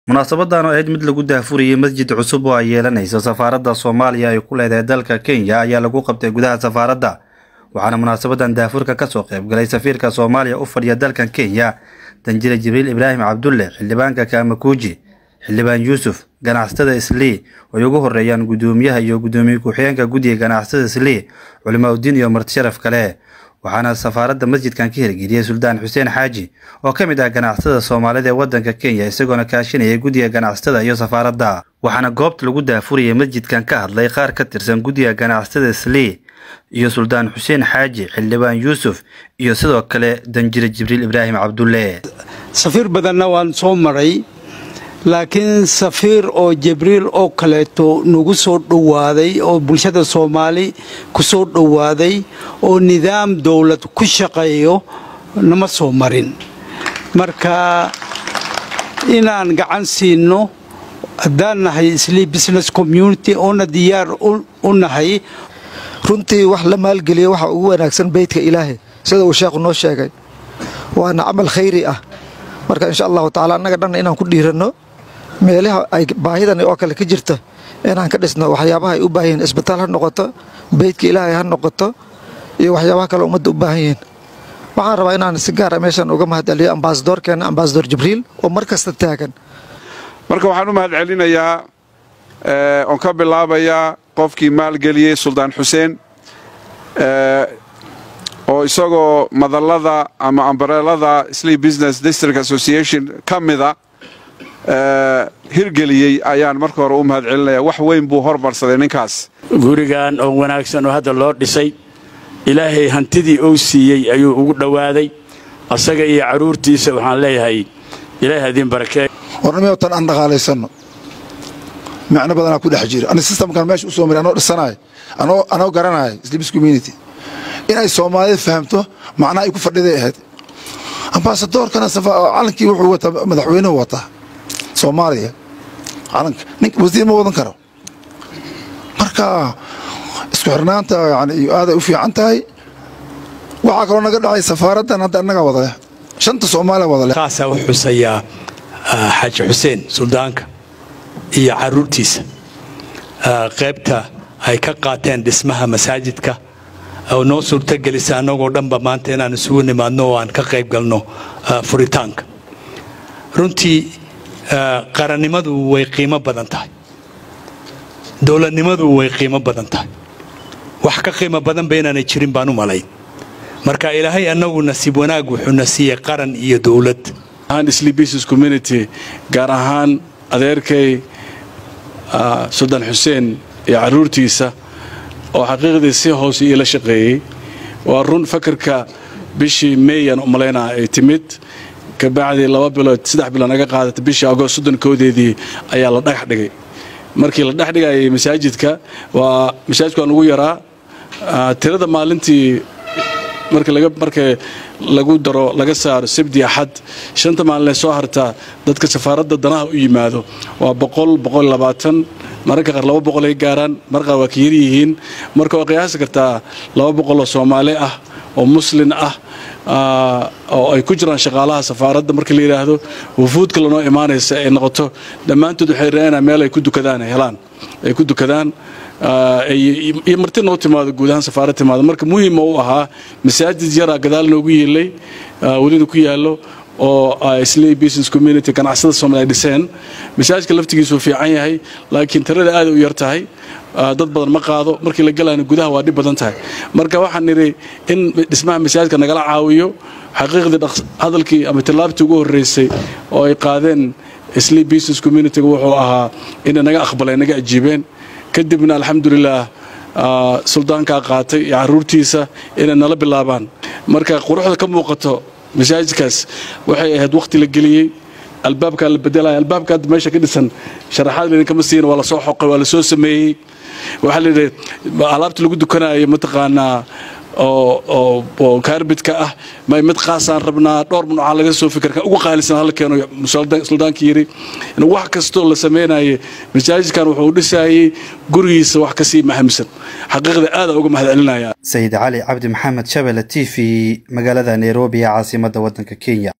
Munaasabadan oo ahayd mid lagu daahfurayay masjid cusub oo ay yeelanayso safaaradda Soomaaliya ay ku leedahay dalka Kenya ayaa lagu qabtay gudaha safaaradda. Waxaana munaasabadan daahfurka ka soo qayb galay safiirka Soomaaliya u fadhiya dalkan Kenya, Danjire Jibriil Ibraahim Cabdulle, xildhibaanka Kaamakuuji, Xildhibaan Yuusuf, ganacsatada Islii oo ay ugu horeeyaan gudoomiyaha iyo gudoomiye ku-xigeenka guddiga ganacsatada Islii, culimaa'udiin iyo marti sharaf kale. Waxaana safaaradda masjidkan ka hirgeliyay Suldaan Xuseen Xaaji oo ka mid ah ganacsatada Soomaalida ee waddanka Kenya, isagoona kaashinayay guddiga ganacsatada iyo safaaradda. Waxaana goobta lagu daahfurayay masjidkan ka hadlay qaar ka tirsan guddiga ganacsatada Islii iyo Suldaan Xuseen Xaaji, Xildhibaan Yuusuf iyo sidoo kale Danjire Jibriil Ibraahim Cabdulle. Safiir badanna waan soo maray, laakiin safiir oo Jibriil oo kaleeto nagu soo dhowaaday oo bulshada Soomaali ku soo dhowaaday oo nidaam dowlad ku shaqeeyo nama soo marin. Marka inaan gacan siino haddaan nahay Islii Business Community oona diyaar u nahay. Runtii wax la maalgeliya waxa ugu wanaagsan beytka Ilaahay, sida uu sheekhu noo sheegay, waana camal khayri ah. Marka insha Allahu tacaala annaga dhanna inaan ku dhiiranno meelaha ay baahidan oo kale ka jirta inaan ka dhisno waxyaabaha ay u baahan yihiin, isbitaal ha noqoto, beytka Ilaahay ha noqoto iyo waxyaabaha kale ummadda u baahan yihiin. Waxaan rabaa inaan si gaara meeshan uga mahadceliyo ambasadoorkeena, Ambasador Jibriil, oo mar kasta taagan. Marka waxaan u mahad celinayaa oon ka bilaabayaa qofkii maalgeliyey, Suldaan Xuseen, oo isagoo madallada ama umbrellada Islii Business District Association ka mida hirgeliyey ayaan marka hore u mahad celinaya. Wax weyn buu hormarsaday ninkaas. Gurigan oo wanaagsan oo hadda loo dhisay, Ilaahay hantidii uu siiyey ayuu ugu dhowaaday asaga iyo carruurtiisa. Waxaan leeyahay Ilaahay idin barakee. Warnimiyo tan aan dhaqaalaysanno, macno badanaa ku dhex jira. Ani systemkan meesha u soo maray anoo dhisanaay, anoo garanaya Islii Business Community inay Soomaalida fahamto macnaha ay ku fadhiday ahayd. Ambasadoorkana calankii wuxuu wataa, madaxweynuhu wataa Soomaaliya calanka, nin wasiir ma wadan karo. Marka isku xirnaanta yani iyo aaday u fiican tahay. Waxaa kaloo naga dhacay safaaraddan hadda annaga wada leh, shanta Soomaaliya wada leh. Kaasaa u xusayaa Xaaji Xuseen suldaanka iyo carruurtiisa qaybta ay ka qaateen dhismaha masaajidka oo noo suurtagelisa annagoo dhanba maanta inaan isugu nimaadno oo aan ka qayb galno furitaanka. Runtii qarannimadu way qiimo badan tahay, dowladnimadu way qiimo badan tahay, wax ka qiimo badanba inaanay jirin baan u malayn. Marka Ilaahay annagu nasiib wanaag wuxuuna siiyey qaran iyo dowlad. Ahaan Islii Business Community, gaar ahaan adeerkay Suldaan Xuseen iyo carruurtiisa oo xaqiiqdii si hoose iila shaqeeyey. Waa run, fakarka bishii Meyan u malaynaa ay timid, kabacdii 2 bilood 3 bilood naga qaadatay, bishii Agost 31-deedii ayaa la dhagax dhigay. Markii la dhex dhigayay masaajidka, waa masaajidku waan ugu yaraa tirada maalintii marka laga marka lagu daro laga saaro Sabdi, Axad, shanta maalin ee soo hartaa, dadka safaaradda danaha u yimaado waa 100, 120, mararka qaar 200 ay gaaraan, marka qaar waa ka yar yihiin. Marka waa qiyaasi kartaa 200 oo Soomaali ah oo Muslin ah oo ay ku jiraan shaqaalaha safaaradda, marka la yidhaahdo wufuud kale noo imaanaysa ay noqoto, dhammaantood waxay raadinayaan meel ay ku dukadaan, ay helaan ay ku dukadaan, iyo marti noo timaado, guud ahaan safaarad timaado. Marka muhiima u ahaa masaajid yaraa gadaal noogu yiilay, welina ku yaallo, oo Islii Business Community, ganacsada Soomaaliya ay dhiseen. Masaajidka laftigiisu fiican yahay, laakiin tirada aad u yar tahay, dad badan ma qaado. Markii la galayna gudaha waa dhib badan tahay. Marka waxaan nidhi in dhismaha masaajidka nagala caawiyo. Xaqiiqdii hadalkii ama tillaabtii ugu horreysay oo ay qaadeen Islii Business Community-ga wuxuu ahaa inay naga aqbaleen, naga ajiibeen. Kadibna alxamdulilaah suldaankaa qaatay iyo carruurtiisa inay nala bilaabaan. Marka quruxda ka muuqato masaajidkaas waxay ahayd waqti la geliyey. Albaabkaa la bedelaya, albaabka hadda meesha ka dhisan sharaxaad laydinkama siin, waa la soo xoqay, waa la soo sameeyey. Waxaa la yidhi alaabta lagu dukanayo mataqaanaa oo carpetka ah may mid qaasaan rabnaa, dhowr nuucaa laga soo fikirka, ugu qaalisan hala keeno suldaankii yidhi. Wax kastoo la sameynayay masaajidkan wuxuu dhisayay gurigiisa wax kasii mahamsan. Xaqiiqda aada uga mahad celinaya. Sayid Cali Cabdi Maxamed, Shabelle TV, magaalada Nairobi ee caasimadda waddanka Kenya.